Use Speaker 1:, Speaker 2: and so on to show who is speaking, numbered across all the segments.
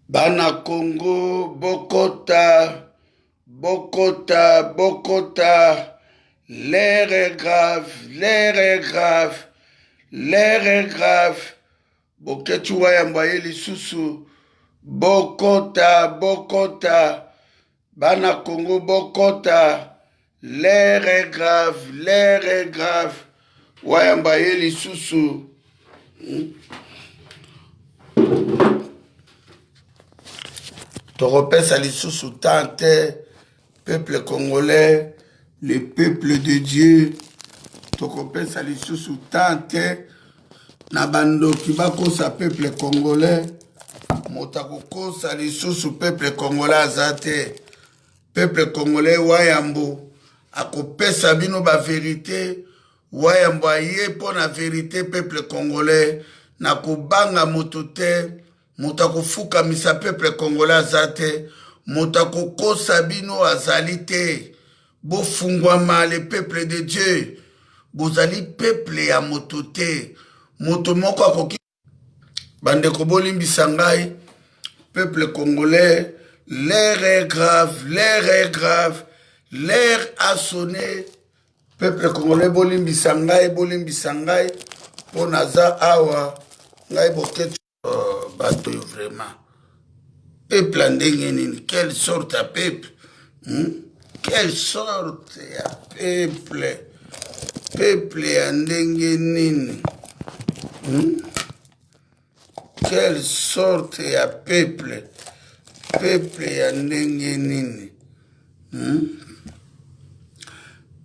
Speaker 1: Bana Congo bokota bokota bokota l'air est grave l'air est grave l'air est grave Boketshu Wayambo aye lisusu bokota bokota bana Congo bokota l'air est grave l'air est grave Wayambo aye lisusu hmm? Tokopesa lisusu temps te peuple congolais le peuple de Dieu tokopesa lisusu temps te na bandoki bakosa peuple congolais moto akokosa lisusu peuple congolais aza te peuple congolais wayambo akopesa bino baverite wayambo aye mpo na verite peuple congolais na kobanga moto te Moto akofukamisa peuple congolais aza te, moto akokosa bino azali te. Bofungwama le peuple de Dieu, bozali peuple ya moto te. Moto moko akoki bandeko bolimbisa ngai peuple congolais l'air est grave l'air est grave l'air a sonné Peuple congolais bolimbisa ngai bolimbisa ngai mpo naza awa ngai boketshu oh, bato oyo vraiment peuple ya ndenge nini quelle sorte ya peuple hmm? quelle sorte ya peuple peuple ya ndenge nini hmm? Quelle sorte ya peuple? Peuple ya ndenge nini? Hmm?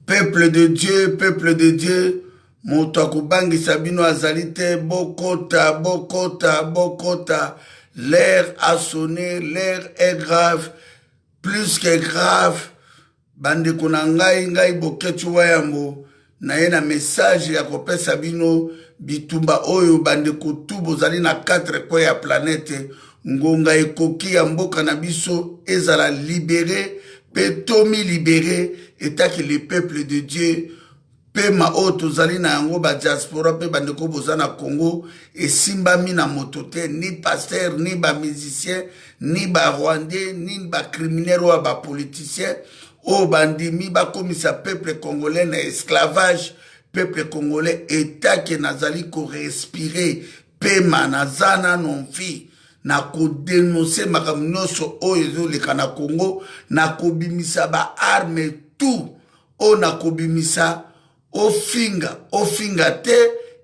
Speaker 1: Peuple de Dieu, peuple de Dieu, moto akobangisa bino azali te bokota bokota bokota l'air a sonné l'air est grave plus que grave Bandeko na ngai, ngai Boketshu Wayambo, naye na message ya kopesa bino bitumba oyo bandeko tout bozali na 4 coins ya planète, ngonga ekoki ya mboka na biso ezala libere pe tomi libere etake le peuple de Dieu Pema oyo tozali na yango ba diaspora pe bandeko boza na Congo esimbami na moto te ni pasteur ni ba musicien ni ba rwandais ni ba criminel oyo ba politicien oyo bandimi bakomisa peuple congolais na esclavage peuple congolais etake nazali ko respirer pema naza nano mfi na kodenonse makambo nyonso oyo ezoleka na Congo na kobimisa ba arme tout oyo nakobimisa ofinga ofinga te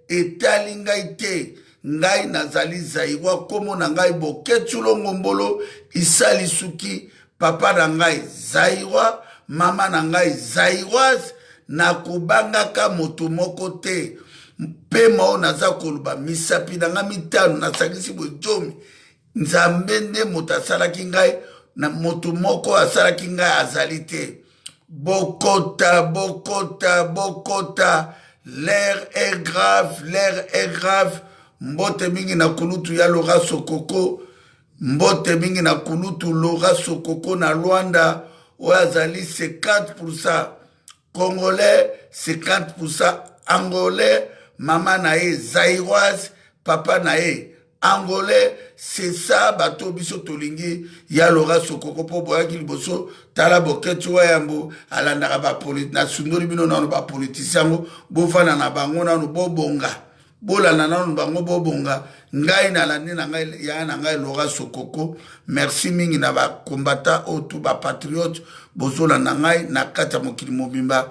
Speaker 1: etali ngai te ngai nazali zairoi nkombo na ngai boketshu ngombolo isali suki papa na ngai zairoi mama na ngai zairoise nakobangaka moto moko te mpema oyo naza koloba misapi na ngai mitano nasangisi bojomi Nzambe nde moto asalaki ngai, na moto moko asalaki ngai azali te. Bokota, bokota, bokota, l'air est grave, l'air est grave. Mbote mingi na kulutu ya Laura Sokoko, mbote mingi na kulutu Laura Sokoko na Luanda, oyo azali 50% congolais, 50% angolais, mama na ye zairoise, papa na ye Angolais c'est ça bato biso tolingi ya Laura Sokoko mpo boyaki liboso tala Boketshu wa yambo alandaka ba nasundoli bino nano ba politicien yango bofanda na bango nano bobonga bolanda nano bango bobonga ngai nalandi na ngai ya na ngai Laura Sokoko merci mingi na ba combattant oyo tout ba patriote bozolanda ngai na kati ya mokili mobimba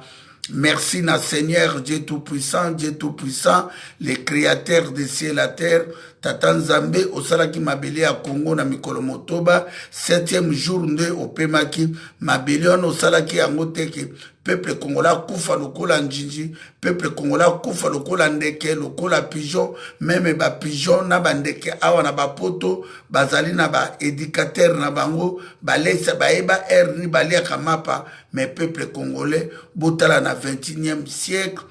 Speaker 1: Merci na Seigneur Dieu Tout-Puissant, Dieu Tout-Puissant, le créateur de ciel et la terre. Tata Nzambe osalaki mabele ya Congo na mikolo motoba, septième jour nde opemaki mabele wana osalaki yango te ke peuple congolais akufa lokola njinji, peuple congolais akufa lokola ndeke, lokola pigeon, meme ba pigeon na ba ndeke awa na ba poto bazali na ba educateur na bango balesa bayeba heure ni baliaka mapa Mais peuple congolais, botala na 21e siècle,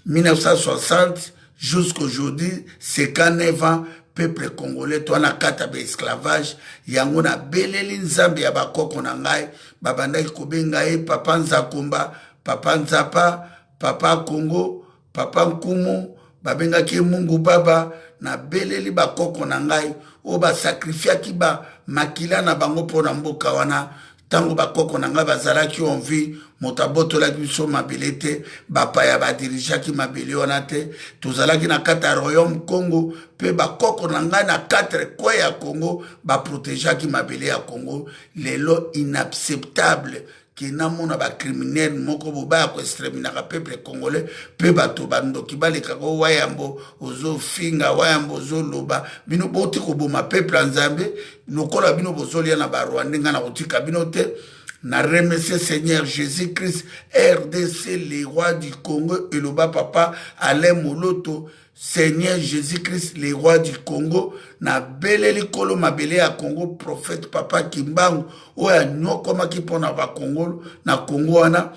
Speaker 1: 1960 jusqu'aujourd'hui, 59 ans, peuple congolais toi na kata ba esclavage yango na beleli nzambe ya bakoko na ngai babandaki kobenga ye papa nzakomba papa nzapa papa congo papa nkumu babengaki ye mungu baba. Nabeleli bakoko na ngai oyo basacrifiaki ba makila na bango mpo na mboka wana. Ntango bakoko na ngai bazalaki en vie, moto abotolaki biso mabele te, bapaya badirigeaki mabele wana te. Tozalaki na kati ya royaume Congo, mpe bakoko na ngai na quatre coins ya Congo baprotegeaki mabele ya Congo. Lelo inacceptable ke namona bacriminel moko bo baya koexterminaka peuple congolais, mpe bato bandoki balekaka o wayambo ozofinga, wayambo ozoloba. Bino boti koboma peuple ya Nzambe lokola bino bozolia na Barwandais. Ngai na kotika bino te. Na remercier Seigneur Jésus Christ RDC, le roi du Congo, eloba papa Alain Moloto. Seigneur Jésus Christ, le roi du Congo, na beleli kolo mabele ya Congo, prophète papa Kimbangu oyo anyokomaki mpona Bakongolo na Congo wana.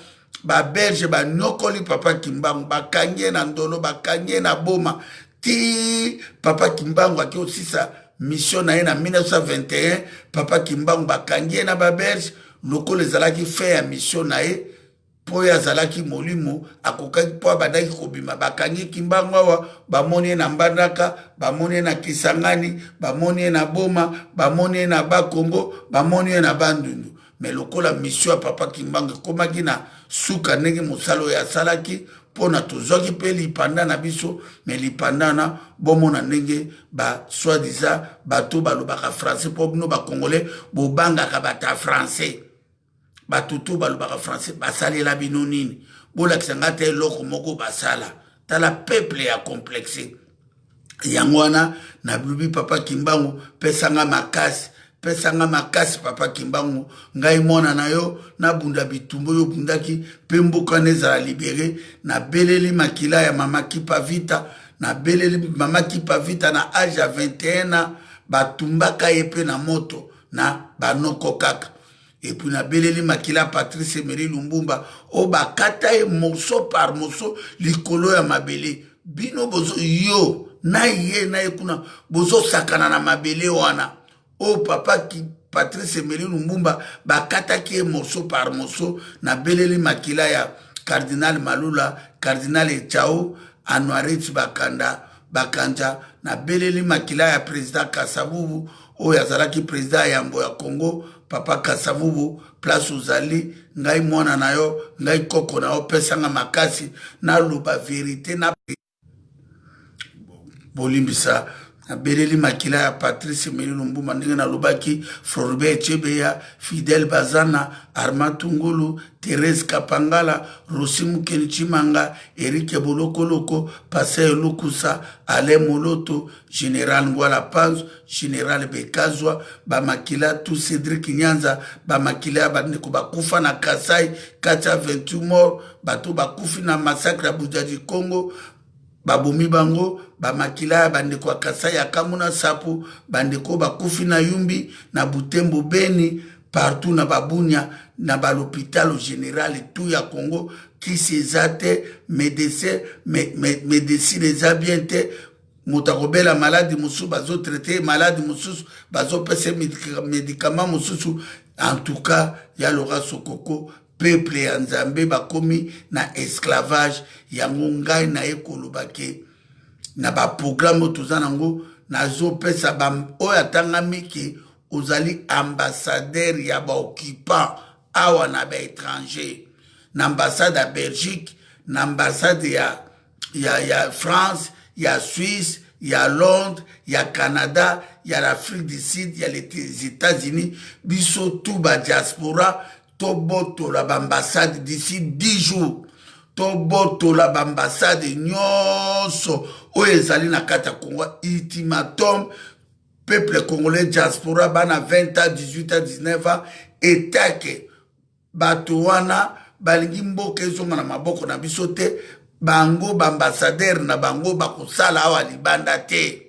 Speaker 1: Babelge banyokoli papa Kimbangu, bakangi ye na Ndolo, bakangi ye na Boma, ti papa Kimbangu aki osisa mission na ye na 1921. Papa Kimbangu bakangi ye na Babelge lokola ezalaki fin ya mission na ye, mpo oyo azalaki molimo akokaki mpo abandaki kobima. Bakangi Kimbangu awa, bamoni ye na Mbandaka, bamoni ye na Kisangani, bamoni ye na Boma, bamoni ye na Bakongo, bamoni ye na Bandundu. Me lokola mission ya papa Kimbangu ekomaki na suka, ndenge mosala oyo asalaki mpona tozwaki mpe lipanda na biso, me lipanda wana bomona ndenge ba soi-disant bato balobaka français, mpo bino Bacongolais bobangaka bato ya français. Bato to balobaka français basalela bino nini? Bolakisa ngai te eloko moko basala. Tala peuple ya complexe yango wana. Nalobi papa Kimbangu, pesanga makasi, pesanga makasi papa Kimbangu, ngai mwana na yo nabunda bitumba oyo obundaki mpe mboka wana ezala libéré. Nabeleli makila ya mama Kipa Vita. Nabeleli mama Kipa Vita na age ya 21 ans, batumbaka ye mpe na moto na banoko kaka. Et puis nabeleli makila Patrice Emery Lumbumba oyo bakata ye morceau par morceau likolo ya mabele. Bino bozo, yo na ye na ye kuna bozosakana na mabele wana oyo papa ki Patrice Emery Lumbumba bakataki ye morceau par morceau. Nabeleli makila ya Cardinal Malula, Cardinal Echao, Anuarit Bakanda Bakanja. Nabeleli makila ya président Kasavubu oyo azalaki président ya yambo ya Congo. Papa Kasavubu, place ozali, ngai mwana na yo, ngai koko na yo, pesanga makasi naloba verité na bolimbisa. Nabeleli makila ya Patrice Emery Lumbumba, ndenge nalobaki, Floribert Chebeya, Fidèle Bazana, Armand Tungulu, Therese Kapangala, Rosi Mukeni Chimanga, Erike Bolokoloko, Pasteur Lukusa, Alain Moloto, Général Ngwala Panzo, Général Bekazwa, bamakila tout Cédric Nyanza, bamakila ya bandeko bakufa na Kasai, kati ya 28 morts, bato bakufi na massacre ya Bujadi Congo, babomi bango, bamakila ya bandeko ya Kasai ya Kamuna Sapu, bandeko bakufi na Yumbi, na Butembo, Beni, partout na Babunia, na balhôpital général tout ya Congo, kisi eza te, médecin médecine eza bien te. Moto akobela maladi mosusu, bazotraite maladi mosusu, bazopesa médicament mosusu. En tout cas, ya Lora Sokoko, peuple ya Nzambe bakomi na esclavage. Yango ngai naye koloba ke na baprogramme oyo toza nango, nazopesa oyo atangami ke ozali ambassadeur ya baoccupant awa na baétranger, na ambassade ya Belgique, na ambassade ya France, ya Suisse, ya Londres, ya Canada, ya l'Afrique du Sud, ya les États-Unis. Biso tu badiaspora tobotola baambassade d'ici 10 jours, tobotola baambassade nyonso oyo ezali na kati ya Congo. Ultimatum, peuple congolais diaspora, bana 20 ans, 18 ans, 19 ans, etake bato wana balingi mboka ezonga na maboko na biso te, bango baambassadeur na bango bakosala awa libanda te.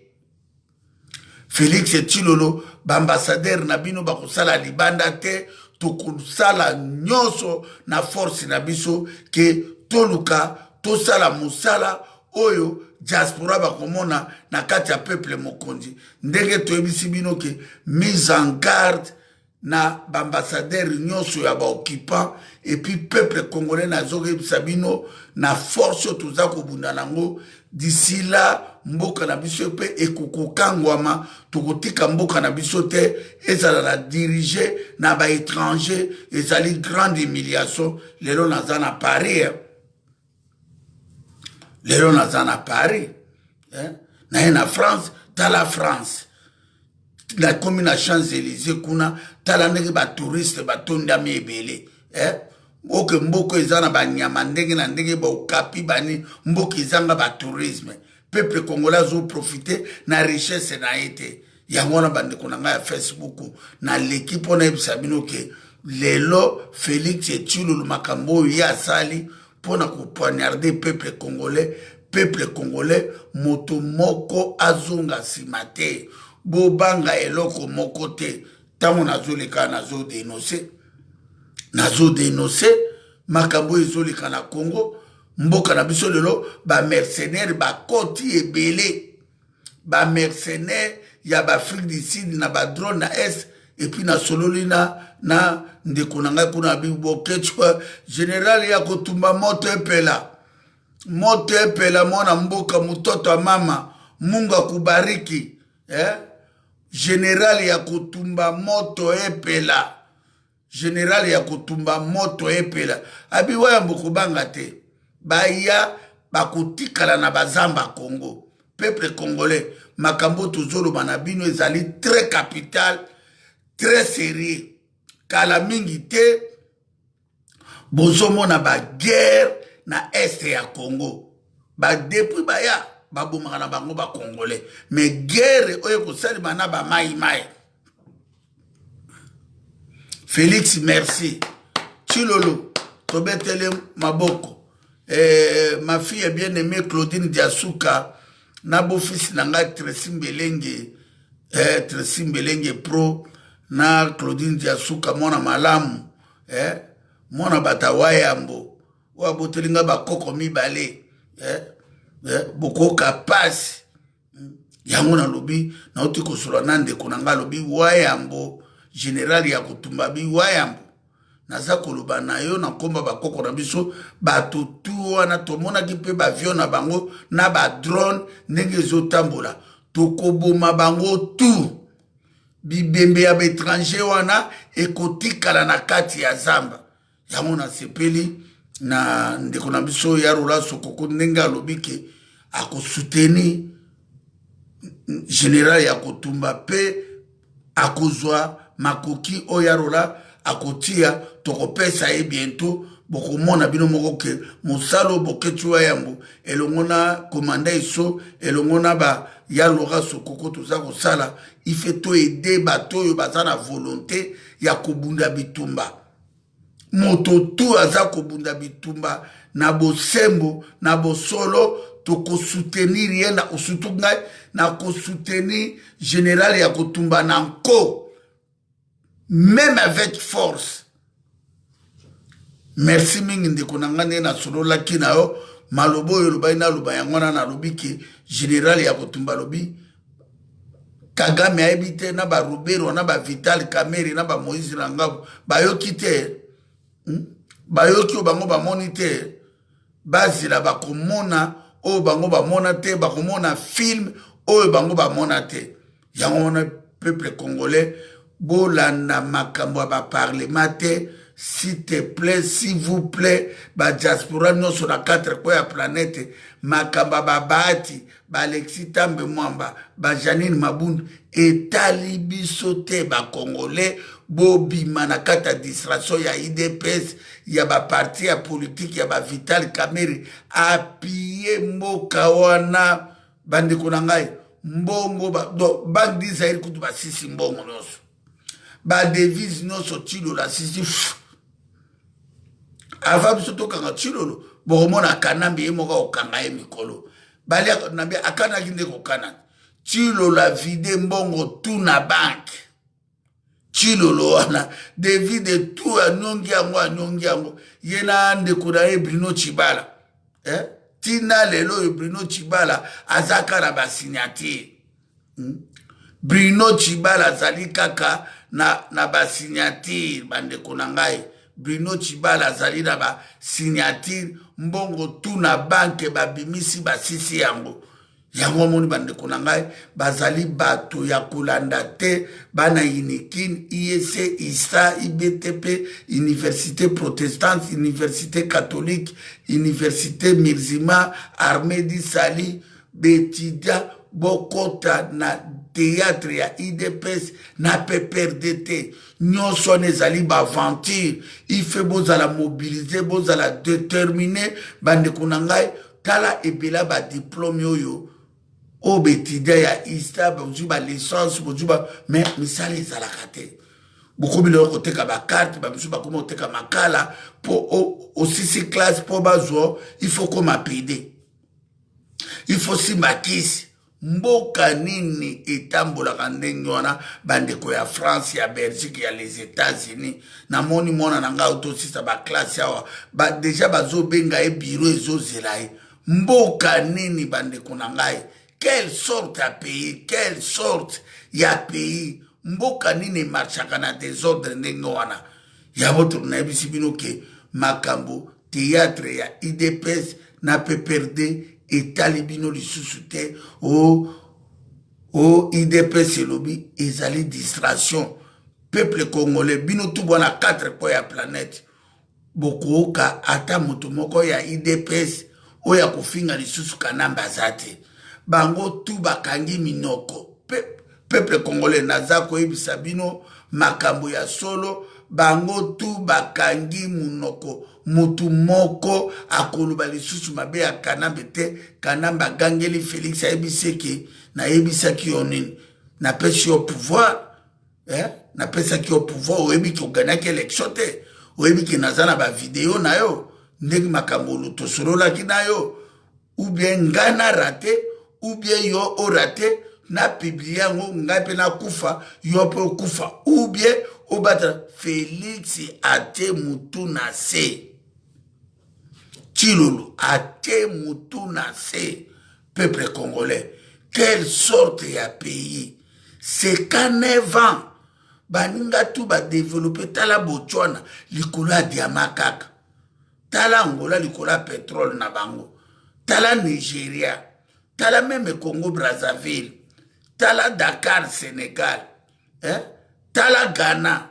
Speaker 1: Félix Tshilolo, baambassadeur na bino bakosala libanda te. Tokosala nyonso na force na biso ke toluka tosala mosala oyo diaspora bakomona na kati ya peuple mokonzi. Ndenge toyebisi bino ke mise en garde na baambassadeur nyonso ya baoccupant. Et puis peuple congolais, nazokoyebisa bino na force oyo toza kobunda nango d'ici là. mboka na biso mpe ekokokangwama. Tokotika mboka na biso te ezala na dirige na baétranger, ezali grande humiliation. Lelo naza na Paris, eh? Lelo naza na Paris, eh? Naye na France, tala France, nakomi na Champs Élysées kuna, tala ndenge batouriste batondami ebele, eh? Oke mboka eza na banyama ndenge na ndenge, baokapi bani, mboka ezanga batourisme. Peuple congolais azoprofite na richesse na ye te. Yango wana, bandeko na ngai ya Facebook, naleki mpo nayebisa bino ke lelo Félix Tshilolo, makambo oyo ye asali mpo na kopoignarder peuple congolais, peuple congolais, moto moko azonga nsima te. Bobanga eloko moko te. Ntango nazoleka, nazodénoncer, nazodénoncer makambo oyo ezoleka na Congo, mboka na biso. Lelo bamercenaire bakoti ebele, bamercenaire ya baAfrique du Sud na badrone na Est. Et puis nasololi na ndeko na ngai kuna, abi Boketshu, général ya kotumba moto epela, moto epela, mwana mboka, mototo ya mama, Mungu akubariki, eh? Général ya kotumba moto epela, général ya kotumba moto epela, abi wayambo kobanga te, baya bakotikala na bazamba Congo. Peuple congolais, makambo tozoloba na bino ezali très capital, très sérieux. Kala mingi te bozomona baguerre na Est ya Congo. Badepuis baya babomaka na bango bacongolais, mais guerre oyo ekosalema na bamaimai. Félix, merci. Tshilolo, tobetele maboko. Ma fille bien aimée Claudine Diasuka na bofisi na ngai Tracy Mbelenge, Tracy Mbelenge pro na Claudine Diasuka, mwana malamu, mwana bata wayambo oyo aboteli ngai bakoko mibale, bokoka pasi yango. Nalobi, nauti kosolola na ndeko na ngai, alobi wayambo, général ya kotumba bi wayambo. Naza koloba na yo na nkomba bakoko na biso. Bato tu wana tomonaki mpe baavion na bango na badrone ndenge ezotambola. Tokoboma bango tu. Bibembe ya baétranger wana ekotikala na kati ya zamba. Yango nasepeli na ndeko na biso ya Rola Sokoko, ndenge alobi ke akosoutenir général ya kotumba mpe akozwa makoki oyo ya Rola akotia. Tokopesa ye bientôt, bokomona bino moko ke mosala oyo Boketshu wa Yambo elongo na komanda eso, elongo na ba ya Lora Sokoko, toza kosala. Ife toaider bato oyo baza na volonté ya kobunda bitumba. Moto tu aza kobunda bitumba na bosembo, na bosolo, tokosoutenir ye. Na surtout ngai nakosoutenir général ya kotumba na nko, même avec force. Merci mingi, ndeko na ngai, ndenge nasololaki na yo. Maloba oyo olobaki naloba yango wana. Nalobi ke général ya kotumba alobi Kagame ayebi te na baRuberwa na baVital Kamerhe na baMoïse na ngabo bayoki te, Bayoki oyo bango bamoni te, bazela, bakomona oyo bango bamona te, bakomona film oyo bango bamona te. Yango wana, peuple congolais, bolanda makambo ya baparlement te, s'il te plaît, s'il vous plaît. Badiaspora nyonso na quatre coins ya planète, makambo ya babahati, baAlexis Tambe Mwamba, baJanine Mabundu etali biso te. Bacongolais, bobima na kati ya distraction ya UDPS, ya baparti ya politike ya baVital Kamerhe. Apie mboka wana, bandeko na ngai, mbongo Banque du Zaire kutu basisi mbongo nyonso, badevise nyonso. Tshilolo asisi avant biso tokanga Tshilolo. Bokomona Kanambe ye moko akokanga ye mikolo balia nambe akanaki nde kokana. Tshilolo avider mbongo tu na banque. Tshilolo wana David tu anyongi yango, anyongi yango ye na ndeko na ye Bruno Tshibala, eh? Ntina lelo oyo Bruno Tshibala aza kaka na basignature, Bruno Tshibala azali kaka na basignature. Bandeko na ngai, Bruno Tshibala azali na basignature. Mbongo tu na banque babimisi, basisi yango. Yango omoni bandeko na ngai bazali bato ya kolanda te, bana Unikin, IEC, ISA, IBTP, Université protestante, Université catholique, Université Mirzima, Armée du Salut, betidia bokota na théâtre ya IDPS na PPRD te. Nyonso wana ezali baaventure. Ife bozala mobilise, bozala determine bandeko na ngai. Tala ebela ba diplôme oyo oyo baetudia ya ista, bozwi ba licence, bozwi ba, mais misala ezalaka te. Bokomi lelo koteka bakarte, bamisusu bakomi koteka makala mpo osisi classe mpo bazwa, il faut koma pede, il faut simba kisi. Mboka nini etambolaka ndenge wana? Bandeko ya France, ya Belgique, ya les États-Unis, namoni mwana na ngai otosisa baklase awa ba, deja bazobenga ye, biro ezozela ye. Mboka nini bandeko na ngai? Quelle sorte ya pays? Quelle sorte ya pays? Mboka nini emarchaka na desordre ndenge wana? Yango nayebisi bino ke makambo théâtre ya IDPS na PPRD etali bino lisusu te. O o IDPS elobi ezali distraction. Peuple congolais, bino tu bwana 4 coins ya planète, bokoyoka ata moto moko ya IDPS oyo akofinga lisusu Kanambe aza te. Bango tu bakangi minoko. Peuple congolais, naza koyebisa bino makambo ya solo, bango tu bakangi munoko. Mutu moko akoloba lisusu mabe ya Kanambe te. Kanambe agangeli Félix, ayebisi eke nayebisaki yo nini? Napesi yo pouvoir, eh? Napesaki yo pouvoir, oyebi ke oganaki élection te, oyebi ke naza na bavideo na yo ndenge makambo tosololaki na yo, ou bien ngai na rate, ou bien yo orate, na publie yango, ngai mpe nakufa, yo mpe okufa, ou bien obatela. Félix atie mutu na se, Tshilolo atie mutu na se. Peuple congolais, quelle sorte ya pays? 59 ans baninga tu badéveloppe. Tala Botswana likolo ya diama kaka, tala Angola likolo ya pétrole na bango, tala Nigeria, tala même Congo Brazzaville, tala Dakar Sénégal, eh? Tala Ghana.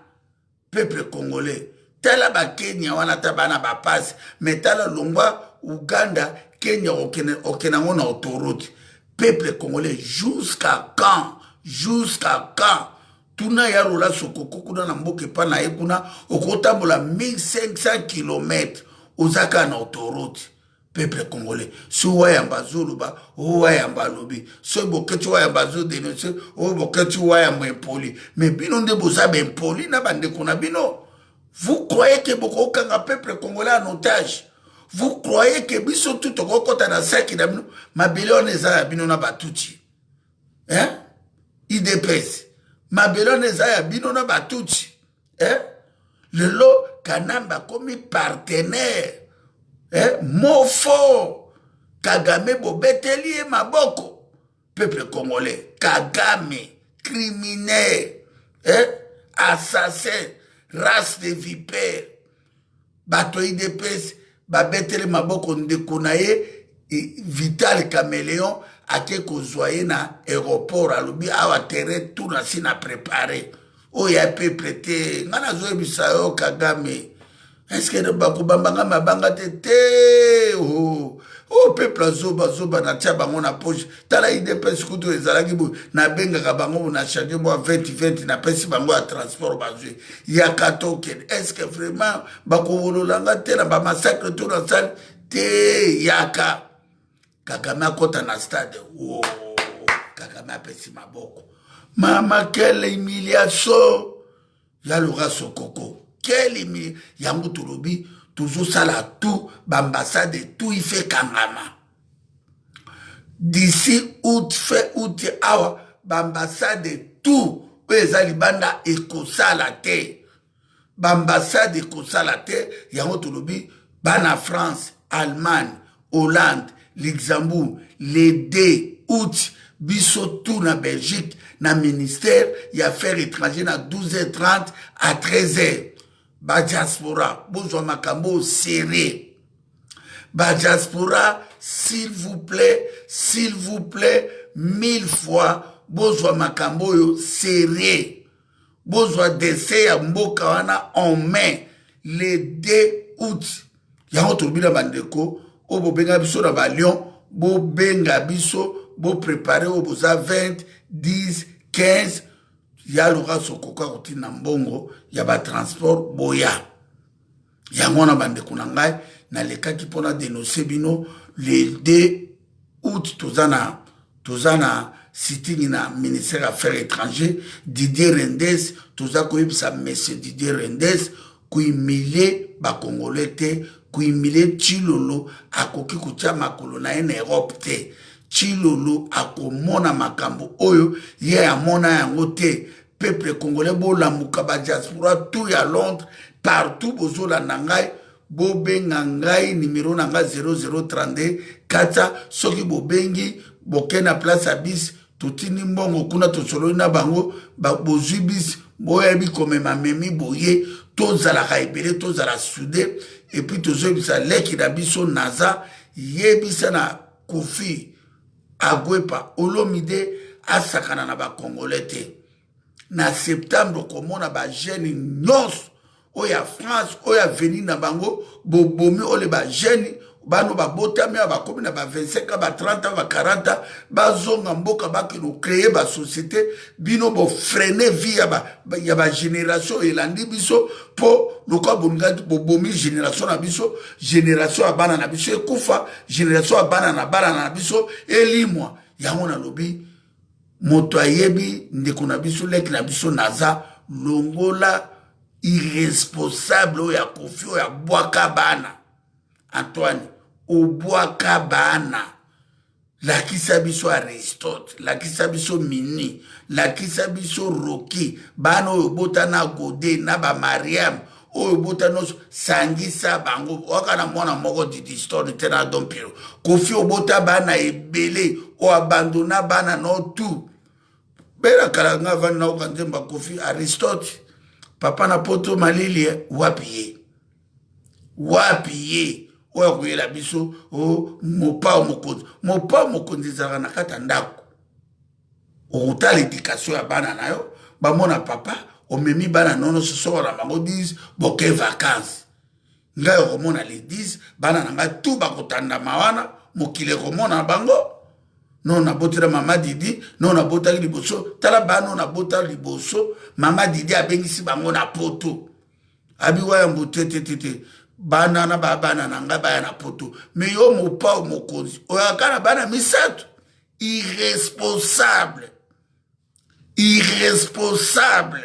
Speaker 1: Peuple congolais, tala bakenya wana, ata bana bapasi, mais tala longwa Uganda, Kenya, okende yango na autoroute. Peuple congolais, jusqu'à quand? Jusqu'à quand? Tuna ya Rola Sokoko kuna na mboka epa na ye kuna, okotambola 1500 km, oza kaka na autoroute. Peuple congolais, so Wayamba azoloba, o Wayamba alobi, soki Boketi Wayamba azodénonce, o Boketi Wayamba impoli, mais bino nde boza baimpoli na bandeko na bino. Vous croyez ke bokokanga peuple congolais en otage? Vous croyez ke biso tu tokokɔta na saki na bino? Mabele wana eza ya bino na Batuti, hein? IDPS, mabele wana eza ya bino na Batuti, hein? Lelo Kanambe akomi partenaire, eh? Mot fort, Kagame, bobeteli ye maboko. Peuple congolais, Kagame criminel, eh? Assassin, race de vipère. Bato IDPS babeteli maboko ndeko na ye Vital Caméléon, ake kozwa ye na aéroport, alobi awa terrain tout na si na préparé oyo ya peuple te. Ngai nazoyebisa yo, Kagame, est-ce bakobambanga mabanga te te? Oh, oh, peuple azobazoba, natia bango na poche. Tala IDPS kutu ezalaki boye, nabengaka bango na charge mwa 20 20, napesi bango ya transport, bazwi yaka tokende. Est-ce vraiment bakowololanga te na bamassacre to nasali te? Yaka. Kagame akɔta na stade, oh, Kagame apesi maboko. Mama, quelle humiliation ya Loka Sokoko, quelle humiliation! Yango tolobi tozosala tout, baambassade tout ife kangama d'ici août, fin août awa. Baambassade tout oyo eza libanda ekosala te, baambassade ekosala te. Yango tolobi bana France, Allemagne, Hollande, Luxembourg, le 2 août biso tout na Belgique, na ministère ya affaires étrangères, na 12h30 à 13h. Badiaspora, bozwa makambo sérieux. Badiaspora, S'il vous plaît, s'il vous plaît, mille fois bozwa makambo oyo sérieux. Bozwa dessin ya mboka wana en main le 2 août. Yango tolobi na bandeko oyo bobenga biso na ba Lyon, bobenga biso, boprepare oyo boza 20, 10, 15 ya loka sokoka kotinda mbongo ya ba transport boya. Yango wana bandeko na ngai nalekaki mpo na denoncer bino le 2 août. Toza na sitting na ministère affaires étrangers. Didier Reynders, toza koyebisa monsieur Didier Reynders kohumilie bakongolais te, kohumilie Tshilolo. Akoki kotia makolo na ye na Europe te. Tshilolo akomona makambo oyo ye amona yango te. Peuple congolais, bolamuka. Badiaspora tout ya Londres, partout bozolanda ngai, bobenga ngai. Nimero na ngai 0032 kata. Soki bobengi, boke na place ya bis, totindi mbongo kuna, tosololi na bango, bozwi bis, boyebi komema memi boye. Tozalaka ebele, tozala soudé. Et puis tozoyebisa leki na biso naza yebisa na Kofi Agwepa Olomide asakana na bakongolais te. Na septembre okomona bajeune nyonso oyo ya France, oyo avenir na bango bobomi. Oyo bajeune bano babotami awa, bakomi na ba 25, ba 30, ba 40, bazonga mboka, bakende kocréer basociété. Bino bofreiner vie ya bagénération ba elandi biso, mpo lokola bolingaki bobomi génération na biso, génération ya bana na biso ekufa, génération ya bana na bana na biso elimwa. Yango nalobi, moto ayebi ndeko na biso, leki na biso naza longola irresponsable oyo akofi, oyo abwaka bana. Antoine, obwaka bana, lakisa biso Aristote, lakisa biso Mini, lakisa biso Roki, bana oyo obota na Gode na bamariam oyo obota nyonso, sangisa bango. Waka na mwana moko Didistone te na Don Piro. Kofi, obota bana ebele, oyo abandona bana no tu bela kala. Nga avandi naoka nzembo ya Kofi Aristote, papa na poto malili. Wapi ye? Wapi ye oyo akoyela biso o mopao mokonzi? Mopao mokonzi ezalaka na kati ya ndako. Okotala éducation ya bana na yo, bamona papa omemi bana nono sosoko na bango 10, boke vacance. Ngai okomona le 10, bana na ngai tu bakotandama wana, mokili ekomona bango. No nabotela mama Didi, no nabotaki liboso. Tala bana oyo nabota liboso, mama Didi abengisi bango na poto. Abi wayambo te te te te, bana na babana na ngai baya na poto. Me yo mopao mokonzi oyaka na bana misato, irresponsable, irresponsable.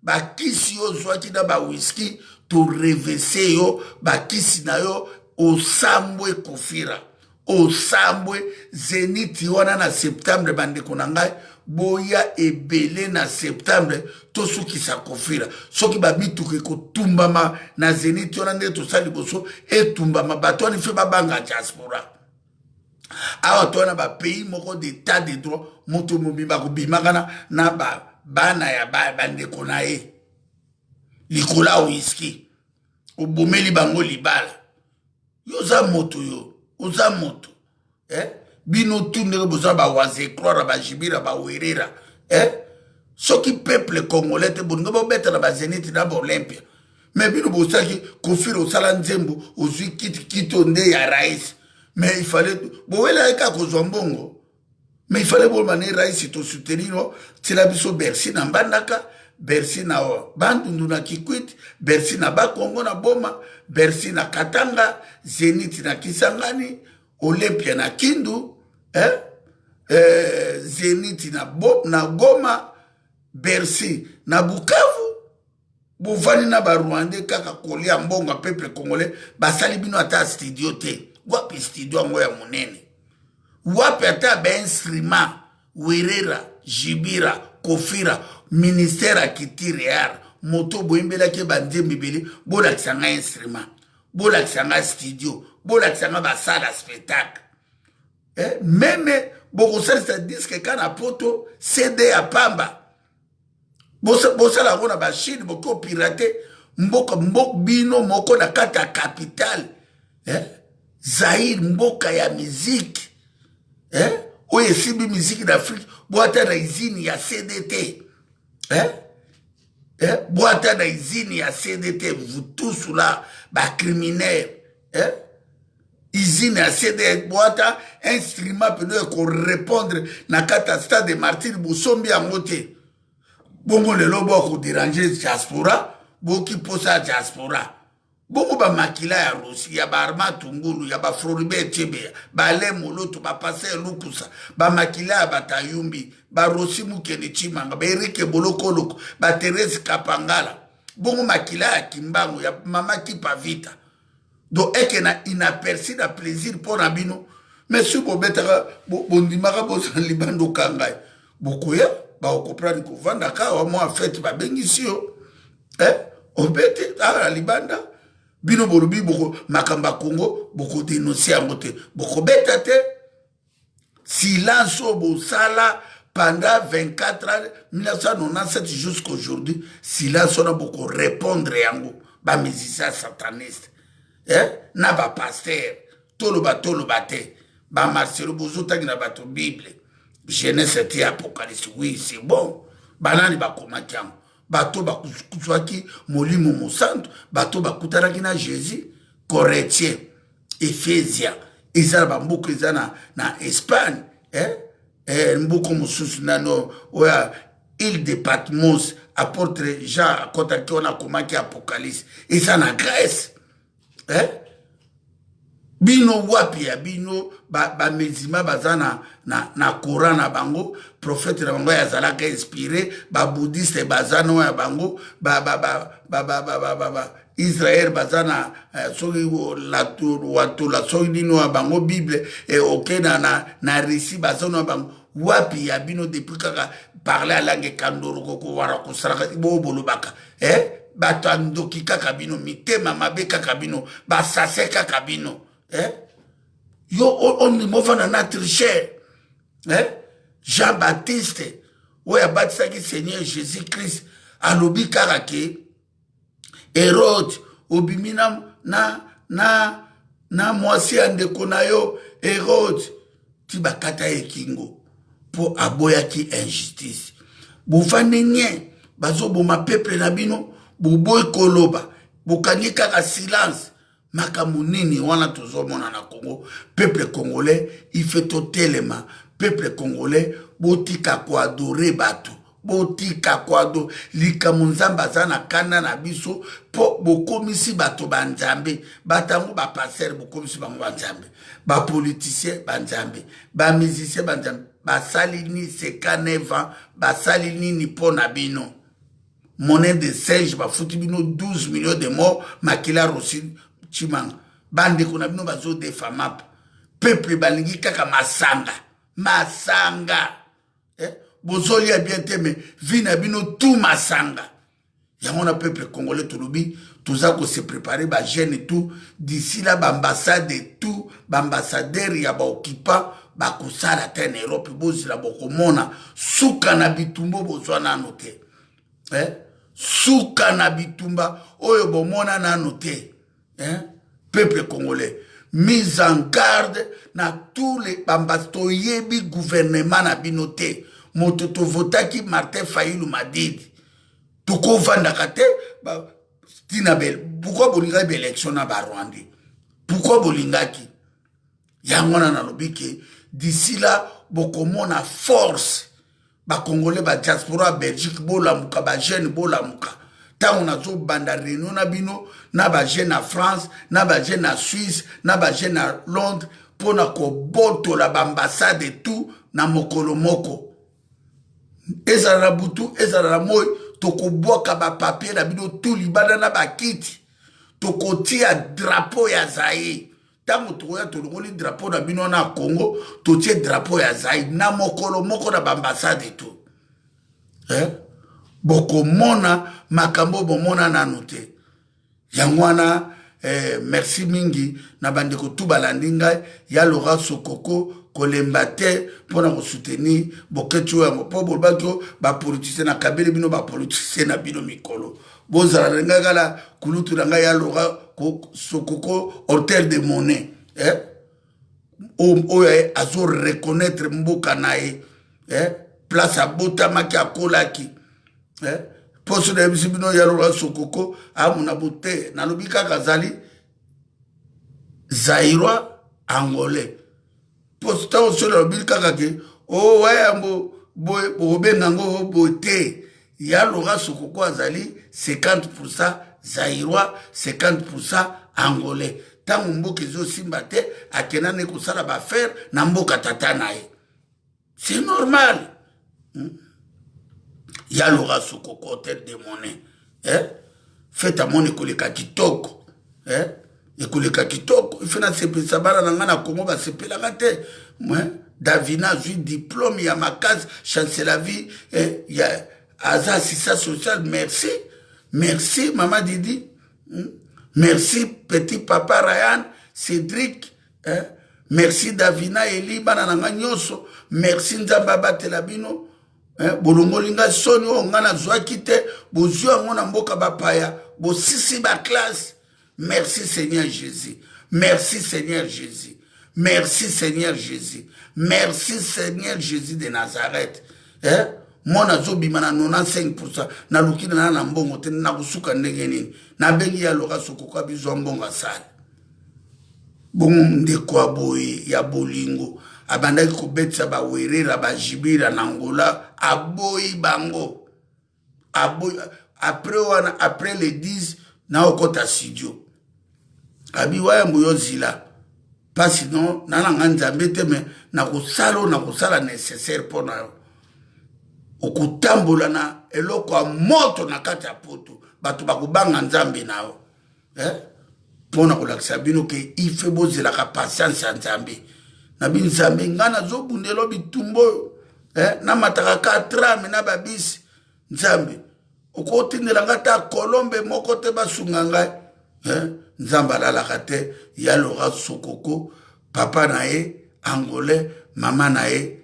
Speaker 1: Bakisi yo ozwaki na bawiski, torevese yo bakisi na yo. Osambwe Kofira, osambwe. Zénith wana na septembre, bandeko na ngai, boya ebele na septembre, tosukisa Kofira. Soki bamituka ekotumbama na Zénith wana, ndenge tosala liboso etumbama, bato wana ife babanga diaspora. Awa to wana bapays moko d'état de droit, moto mobimba akobimaka na bana ya bandeko na ye likolo ya wiski, obomeli bango libala. Yo oza moto, yo oza moto, eh? Bino tu ndenge boza bawazecroire, bajibira, bawerera, eh? Soki peuple congolais te, bolingi bobeta na bazénith na baolympia. Me bino bosalaki Kofira, osala nzembo, ozwi kiti, kiti oyo nde ya rais. Mais il fallait bowelaki kaka kozwa mbongo, mais il fallait boloba ne rais tosoutenir no, tiela biso Bercy na Mbandaka, Bercy na Bandundu, na Kikwit, Bercy na Bakongo, na Boma, Bercy na Katanga, Zénith na Kisangani, Olympia na Kindu, eh? Zénith na Goma, Bercy na Bukavu. Bovandi na barwandais kaka kolia mbongo ya peuple congolais. Basali bino ata studio te. Wapi studio yango ya monene? Wapi ata bainstrument? Werera, Jibira, Kofira, ministère ya culture ya art, moto boyembelaki banzembo ebele, bolakisa ngai instrument, bolakisa ngai studio, bolakisa ngai basala spectacle, eh? Même bokosalisa disque ka na poto, CD ya pamba, bosala yango na bachine, boki opirate mboka mboka bino moko na kati ya capitale, eh? Zaïre mboka ya miziki eh? Oyo esimbi miziki na Afrique, boata na usine ya CDT, eh? Eh? Boata na usine ya CDT, vous tous là bacriminels, eh? Usine ya CD, boata instrument peno ya korépondre na kati ya Stade de Martyr, bosombi yango te. Bongo lelo boakodéranger diaspora, boki mposa ya diaspora. Bongo bamakila ya Rosi, ya baarma Tungulu, ya baFloribert Chebeya, bale Moloto, bapaster Lukusa, bamakila ya Batayumbi, baRosi Mukende Chimanga, baErike Bolokoloko, baTherese Kapangala, bongo makila ya Kimbangu, ya mama Kipa Vita, donc eke na inaperçu na plaisir mpo na bino. Mais soki bobetaka, bondimaka, bozala libanda, okangai bokoya bakokomprendre kovandaka awa mwa fete babengisi yo, eh? Obeti awa na libanda, bino bolobi boko makambo ya Congo bokodénoncer yango te, bokobeta te. Silence oyo bosala pendant 24 ans, 1997 jusqu'aujourd'hui, silence wana bokorépondre yango. Bamusicien sataniste, eh? Na bapaster, toloba toloba te. Bamarcelo, bozotangi na bato Bible, Genèse ti Apocalypse, oui, c'est bon. Banani bakomaki yango? Bato bazwaki Molimo Mosantu, bato bakutanaki na Jésus. Corinthiens, Ephésia, eza na bamboka, eza na Espagne, eh? Eh, mboka mosusu nano oyo, île de Patmos, apôtre Jean akɔtaki wana, akomaki Apocalypse, eza na Grèce, eh? Bino wapi ya bino? Bamezima ba baza na Coran na bango, prophète na bango azalaka inspiré. Babouddhiste baza no ya bango, ba, ba, ba, ba, ba, ba, ba, ba, ba. Israel baza na soki watola, soki nini ya bango Bible, oke na Russie, baza no ya bango. Wapi ya bino? Depuis kaka parler en langue, kandoro koko wara kosalaka bo bolobaka, eh? Bato ya ndoki kaka bino, mitema mabe kaka bino, basase kaka bino, eh? Yo ondima ofanda na tricher, eh? Jean Baptiste oyo abatisaki Seigneur Jésus Christ alobi kaka ke Hérode obimi na mwasi ya ndeko na yo. Hérode ti bakata ye kingo mpo aboyaki injustice. Bovandi nye, bazoboma peuple na bino, boboyi koloba, bokangi kaka silence. Makambo nini wana tozomona na Congo? Peuple congolais, ife totelema. Peuple congolais, botika koadorer bato, botika koadorer likambo. Nzambe aza na kanda na biso mpo bokomisi bato banzambe. Bato yango, bapaster, bokomisi bango banzambe, bapoliticien banzambe, bamusicien banzambe. Basali nini 59 ans? Basali nini mpo na bino? Monnaie de singe. Bafuti bino 12 millions de morts, makila Rosi Chimanga, bandeko na bino bazodefa mapa. Peuple balingi kaka masanga, masanga, eh? Bozolia bien te, mais vie na bino tout masanga. Yango na peuple congolais tolobi toza kose préparer, bajeune tout. D'ici là, baambassade tout, baambassadeur ya baoccupant bakosala te na Europe. Bozila, bokomona suka na bitumba. Bozwa nano te, eh? Suka na bitumba oyo bomona nano te, eh? Peuple congolais, mise en garde na tous les bambas. Toyebi gouvernement na bino te. Moto tovotaki, Martin Fayulu Madidi, tokovandaka te ntina. Pourquoi bolingaki baélection na Barwandais? Pourquoi bolingaki yango wana? Nalobi ke d'ici là bokomona force. Bacongolais, badiaspora ya Belgique, bolamuka. Bajeune, bolamuka. Ntango nazobanda réunion na bino, na bajeune na France, na bajeune na Suisse, na bajeune na Londres, mpona kobotola baambassade tout na mokolo moko, ezala na butu, ezala na moi, tokobwaka bapapier na bino tu libanda na bakiti, tokotia drapeau ya Zaire. Ntango tokoya, tolongoli drapeau na bino wana ya Congo, totie drapeau ya Zaire na mokolo moko na baambassade to, eh? Bokomona makambo bomona nanu te. Yango wana, merci mingi na bandeko tu balandi ngai ya Laurent Sokoko. Kolemba te mpona kosoutenir boketi oyo yango, mpo bolobaki o bapoliticien nakabeli bino, bapoliticien na bino mikolo bozala na ngai kala kulutu na ngai ya Laurent Sokoko, hotel de monnaie. eh? Oyo azo reconnaître mboka na ye, eh? Place abotamaki, akolaki, eh? Mposo nayebisi bino ya Laurent Sokoko amona bote, nalobi kaka azali Zaïrois angolais. Mposo ntango soki nalobi kaka ke o oh, wayambo boye, bokobenga yango boye te. Ya Laurent Sokoko azali 50% Zaïrois, 50% angolais. Ntango mboka ezosimba te, akenda ne kosala baaffaire na mboka tata na ye, c'est normal, Ya Laurent Sokoko, hotel de monnaie, eh? Fête amoni ekoleka kitoko, eh? Ekoleka kitoko. Ife nasepelisa bana na ngai na Kongo, basepelaka te. Davina azwi diplôme ya makasi, chancelavi, eh, ya aza assistant social. Merci, merci mama Didi, Merci petit papa Ryan, Cédric, eh? Merci Davina, Eli, bana na ngai nyonso, merci. Nzambe abatela bino, eh? Bolongoli ngai soni oyo ngai nazwaki te, bozwi yango na mboka bapaya, bosisi baclasse. Merci Seigneur Jésus, merci Seigneur Jésus, merci Seigneur Jésus, merci Seigneur Jésus de Nazareth, eh? Mwana azobima na 95%, naluki na na mbongo te, nakosuka ndenge nini? Nabengi ya Laurent Sokoko, abizwa mbongo, asali bongo. Ndeko ya boye ya bolingo abandaki kobetisa bawerera, bajibira na Angola, aboyi bango, aboyi. Après wana, après le 10, naokɔta studio, abi wayambo yo zila mpasi no na nanga Nzambe te, me nakosala oyo nakosala nécessaire mpo na yo. Okotambola na eloko ya moto na kati ya poto, bato bakobanga Nzambe na yo, eh? Mpo na kolakisa bino ke ife bozelaka patience ya Nzambe. Na bi Nzambe, ngai nazobundela bitumba oyo, eh? Namataka ka tram na babisi. Nzambe, okotindela ngai ta kolombe moko te basunga ngai, eh? Nzambe alalaka te. Ya Laurent Sokoko, papa na ye angolais, mama na ye,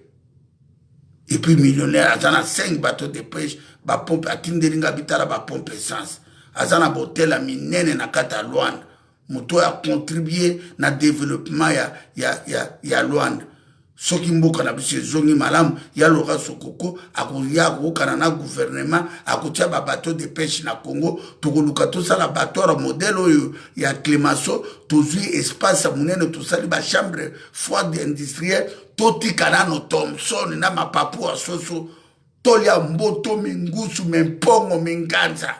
Speaker 1: et puis millionnaire, aza na 5 bateau de pêche, bapompe atindeli nga bitala, bapompe essence, aza na botel ya minene na kati ya Luanda. Moto oyo acontribue na développement ya Luanda. Soki mboka na biso ezongi malamu, ya Laurent Sokoko akoya, akokokana na gouvernement, akotia babateau de pêche na Congo. Tokoluka tosala bateau ya modèle oyo ya Clémenceau, tozwi espace ya monene, tosali bachambre froide industrielle. Totika nano Thomson na mapapu ya soso, tolia mboto, mingusu, mimpongo, minganza,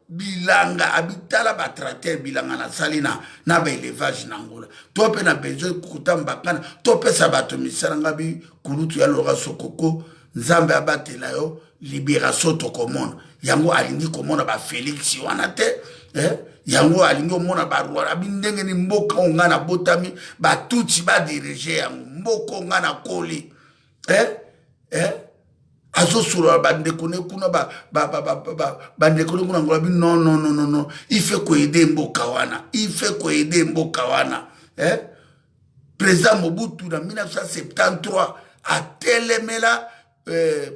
Speaker 1: bilanga. Abitala batracteur, bilanga nasali na baélevage na Angola. To mpe na besoin kotambakana, topesa bato misala. Nga bi kulutu ya Laurent Sokoko, Nzambe abatela yo. Libération tokomona yango. Alingi komona bafélix wana te, eh? Yango alingi omona barwanda. Abi ndenge ni mboka oyo ngai nabotami, batutsi badirige yango, mboka oyo ngai nakoli, eh? Eh? Azosolola bandeko ne kuna, bandeko ne kuna Angola. Bi non, non, non, non, non, il faut koaider mboka wana, il faut koaider mboka wana, eh? Président Mobutu na 1973 atelemela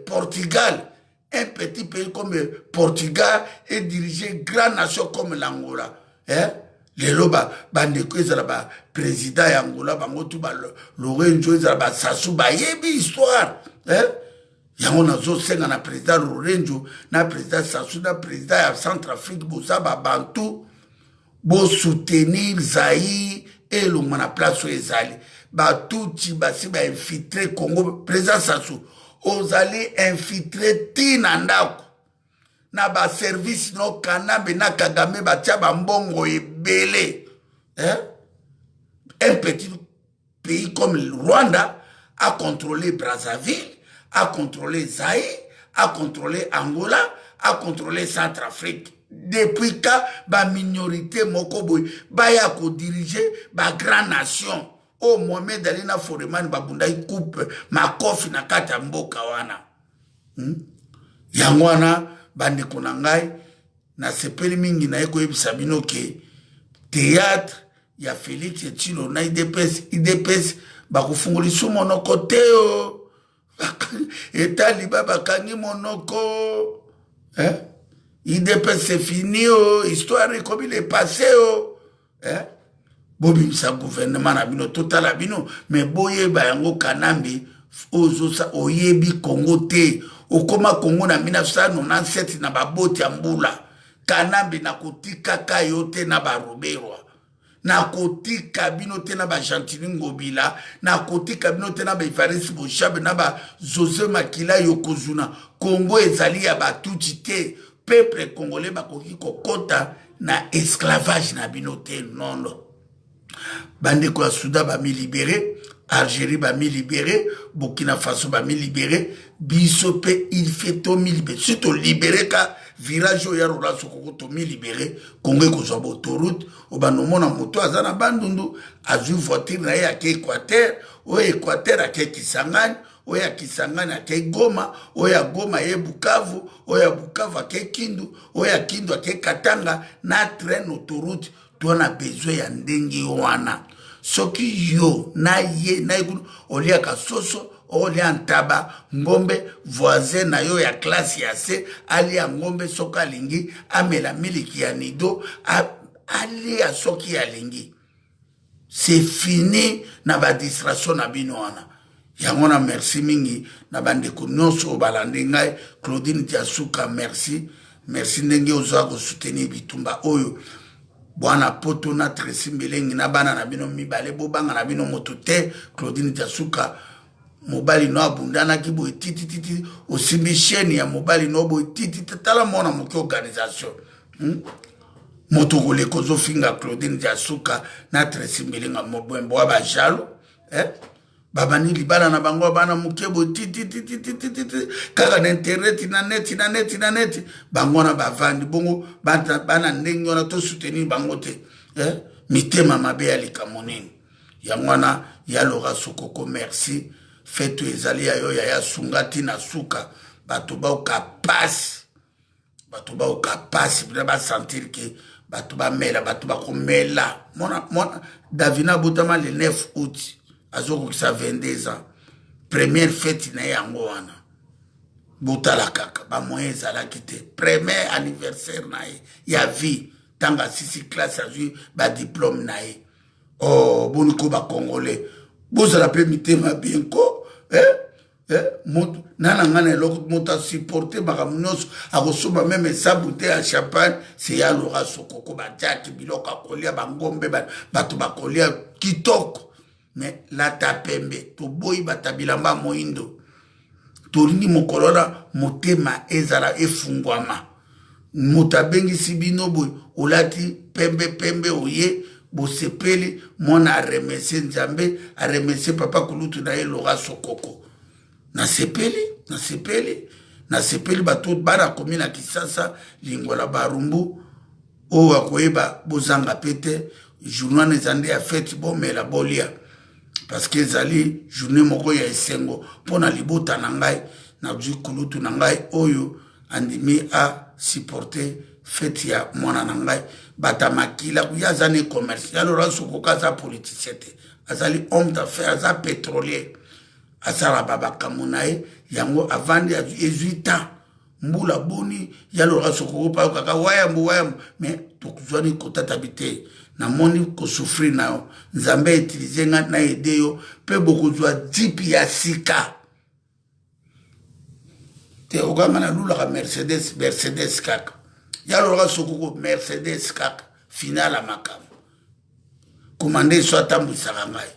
Speaker 1: Portugal. Un petit pays comme Portugal et diriger grande nation comme l'Angola, eh? Lelo bandeko, ezala baprésident ya Angola, bango tu Lorenzo, ezala basasu, bayebi histoire, eh? Yango nazosenga na président Lorenzo, na président Sasu, na président ya Centrafrique, boza babantu, bosoutenir Zaïre elongwa na place oyo ezali. Batutsi basi bainfiltre Congo. Président Sasu, ozali infiltré ntina ndako na baservice no. Kanambe na Kagame batia bambongo ebele, eh? Un petit pays comme Rwanda a contrôlé Brazzaville, a contrôlé Zaïre, a contrôlé Angola, a contrôlé Centrafrique. Depuis ka baminorité moko boye baya kodirige bagrand nation oyo, Mohamed Ali na Foreman babundaki coupe makofi na kati ya mboka wana, Yango wana, bandeko na ngai, nasepeli mingi naye koyebisa bino ke théâtre ya Félix Tshilo na UDPS, UDPS bakofungolisu monoko te o etali ba bakangi monoko, eh? UDPS, c'est fini o, histoire ekomi le passé o, eh? Bobimisa gouvernement na bino totala bino, me boyeba yango Kanambe ozosa oyebi Congo te. Okoma Congo na 1997 na baboti ya mbula. Kanambe nakotikaka yo te na baruberwa, nakotika bino te na bagentini Ngobila, nakotika bino te na baevariste Boshabe na bajose Makila Yokozuna. Congo ezali ya batuti te. Peuple congolais bakoki kokota na esclavage na bino te, nono. Bandeko ya Soudan bamilibere, Algérie bamilibere, Burkina Faso bamilibere, biso mpe il fait tomilibere. Si tolibere ka virage oyo ya Rola Sokoko, tomilibere, Kongo ekozwa bautoroute. Obanda omona moto aza na Bandundu azwi voiture na ye ake Équateur, oyo Équateur ake Kisangani, oyo ya Kisangani ake Goma, oyo ya Goma ye Bukavu, oyo ya Bukavu ake Kindu, oyo ya Kindu ake Katanga na train autoroute. To na besoin ya ndenge wana. Soki yo na ye na ye kuna oliaka soso, olia ntaba, ngombe, voisin na yo ya classe ya se alia ngombe soki alingi, amela miliki ya Nido, alia soki alingi. C'est fini na ba distraction na bino wana. Yango na merci mingi na bandeko nyonso oyo balandi ngai. Claudine Diasuka, merci, merci ndenge oza kosoutenir bitumba oyo. Bwana poto na Tracy Mbelengi na bana na bino mibale, bobanga na bino moto te. Claudine Diasuka, mobali no abundanaki boye titititi, osimbi chaîne ya mobali no boye tititi, tala mwana moke organisation, Moto koleka ozofinga Claudine Diasuka na Tracy Mbelenga, mobwembo wa bajalo, eh? Babandi libala na bango bana moke boye titititititi kaka na internet, na neti na neti na neti. Bango wana bavandi bongo bana ndenge wana, tosoutenir bango te, eh? Mitema mabe ya likambo nini yango wana? Ya Lora Sokoko, merci. Fetu ezali ya yo yaya, sunga ntina suka bato baoka pasi, bato baoka pasi mpena basentir ke bato bamela, bato bakomela. Mwana mwana Davina abotama le 9 août, azokokisa 22 ans, première fête na ye yango wana. Botala kaka bamoyen ezalaki te. Premier anniversaire na ye ya vie, ntango asisi classe, azwi badiplome na ye. Oh, boni ko bacongolais bozala mpe mitema bien ko, eh? Eh, moto na na ngai na eloko moto asupporte makambo nyonso, akosomba meme sabu te ya champagne. Se ya Lora Sokoko, batiaki biloko ya kolia, bangombe, bato bakolia kitoko. Me lata pembe, toboyi bata bilamba moindo. Tolingi mokolo wana motema ezala efungwama. Moto abengisi bino boye, olati pembe pembe, oye, bosepeli. Mwana aremercie Nzambe, aremercie papa kulutu na ye Lora Sokoko. Nasepeli, nasepeli, nasepeli. Bato bana komi na Kisasa, Lingwala, Barumbu, oyo akoyeba bozanga pe te. Journée wana eza nde ya fete, bomela, bolia, parce que ezali journée moko ya esengo mpo na libota na ngai. Nazwi kulutu na ngai oyo andimi a supporter fete ya mwana na ngai. Bata makila ye aza ne commerce ya Laurent Sokoko, aza politicien te, azali homme d'affaires, aza pétrolier, asala babakambo na ye. Yango avandi ezwi temps mbula boni ya Laurent Sokoko mpe ayokaka wayambo wayambo, mais tozwani kotatabi te. Namoni kosouffrir na yo, Nzambe autilize nga na aide yo mpe bokozwa jipe ya sika te. Okanga nalulaka Mercedes, Mercedes kaka ya Laurent Sokoko, Mercedes kaka final ya makambo. Komande so atambwisaka ngai,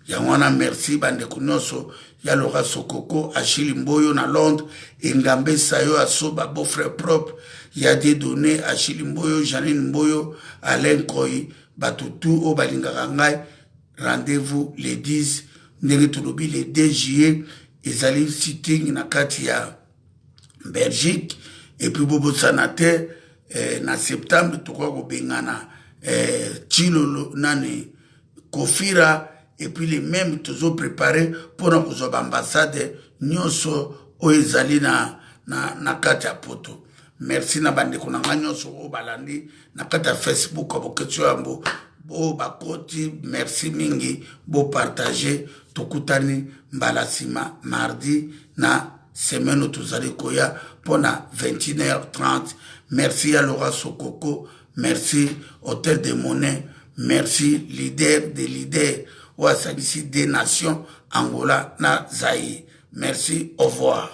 Speaker 1: Yango wana merci bandeko nyonso ya Lora Sokoko, Achille Mboyo na Londres, Engambe Sayo Asoba, beau-frère propre ya Dieudonné, Achille Mboyo, Janine Mboyo, Alain Koy, bato tu oyo balingaka ngai. Rendez-vous le 10, ndenge tolobi le 2 juillet ezali sitting na kati ya Belgique. Et puis bobosana te, na septembre tokoka kobengana, Chilolo nani Kofira. Et puis le même tozo préparé mpona kozwa baambassade nyonso oyo ezali na kati ya poto. Merci na bandeko na ngai nyonso oyo balandi na kati ya Facebook ya Boketio Yambo, oyo bakoti, merci mingi, bopartage. Tokutani mbala nsima mardi na semaine oyo tozali koya mpona 21h30. Merci ya Laura Sokoko, merci Hôtel de Monnaie. Merci leader de leader oyo asangisi deux nations, Angola na Zaïre. Merci, au revoir.